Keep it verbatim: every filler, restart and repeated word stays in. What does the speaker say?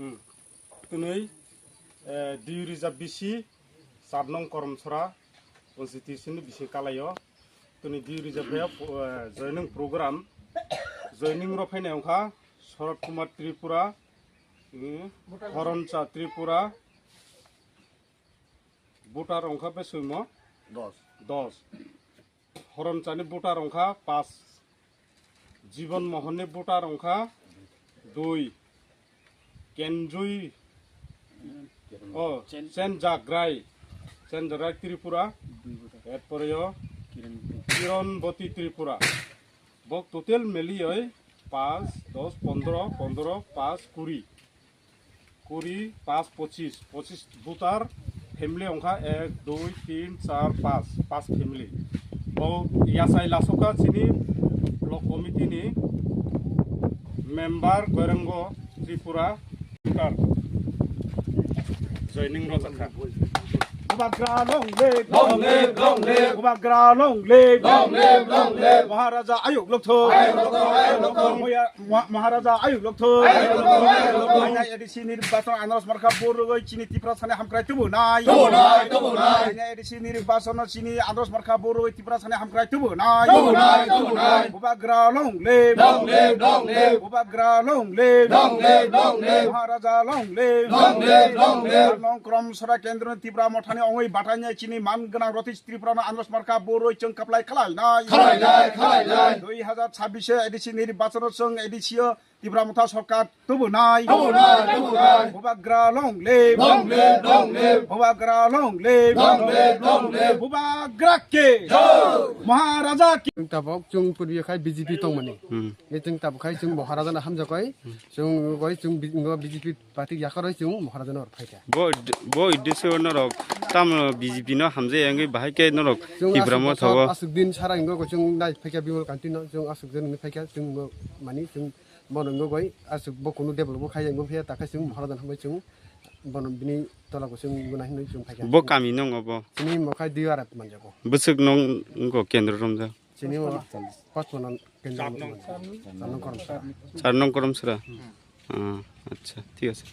Hmm. Twnwi, eh, dui rwja bisi char nong Koromsora constituency ni bising kalaio. Twnwi dui rwja baya, eh, joining program. Joining rok phainai wngkha Sharad Kumar Tripura, hmm, Horoncha Tripura, voter wngkha besoimo dos. Dos. Horonchani voter wngkha pas. Jibon Mohonni voter wngkha dui. Kenjui, o, Chen Jagrai, Chen Jagrai Tripura, erpore o Kironboti Tripura. Bok total melioi pas, dos, pondro, pondro, pas, kuri. Kuri, pas, pochis, pochis voter, family wngkha ek, dui, tin, char, pas, pas family. Bo yachai lasokha chini block committee ni member Goirango Tripura. Voter joining rok jakha. Bubagra long live, long live, long live. Bubagra long live, long live, long live. Maharaja ayuk lokthok, ayuk lokthok, ayuk lokthok. Moya-, Mah-, Maharaja ayuk lokthok, ayuk lokthok, ayuk lokthok. Haina A D C nirbachon Anorok Markha vote rwgwi chini Tiprasani hamkrai tubunai, tubunai, tubunai. Haina A D C nirbachon chini Anorok Markha vote rwgwi Tiprasani hamkrai tubunai, tubunai, tubunai. Bubagra long live, long live, long live. Bubagra long live, long live, long live. Maharaja long live, long live, long live. Nong Koromsora kendroni Tipra Mothani ongwi batainai chini man gwnang Roti Tripura no Anorok Markha vote rwgwi chwng kaplai khlainai, khlainai, khlainai. Dui hajar chabbish A D C nirbachon o chwng A D C o Tipra Motha Sarkar tubunai, tubunai, tubunai. Bubagra long live, long live, long live. Bubagra long live, long live, long live. Bubagra ki jai. Maharaja ki. Chwng tabok chwng purbi khai B J P tongmani. Hmm. Ni chwng tabok khai chwng Maharaja no hamjakoi. Chwng goi chwng B-, ngo B J P party yakaroi chwng Maharaja no phaikha. Bo, bo uddesyo norok tamo B J P no hamjai wngwi bahai khe norok Chwng Tipra aswk Motha bosor, o. Aswk din sara hingo chwng nai phaikha Bimal Kanti no, chwng aswk din phaikha chwng mani chwng Bono wngwi goi, aswk bo kunu develop bo khaiya wngwi phiya, takhe chwng Maharaja no hambai chwng bono bini tola bo chwng guna hinwi chwng phaikha. Bo kami no wng obo? Chini mo khai dui arat manjago. Bwswk no wng-, wngkho kendro romjak? Chini mo Pachpana kendro romjak. Char nong Koromsora. Char nong Koromsora? Hmm. Ah, acha, thik ache.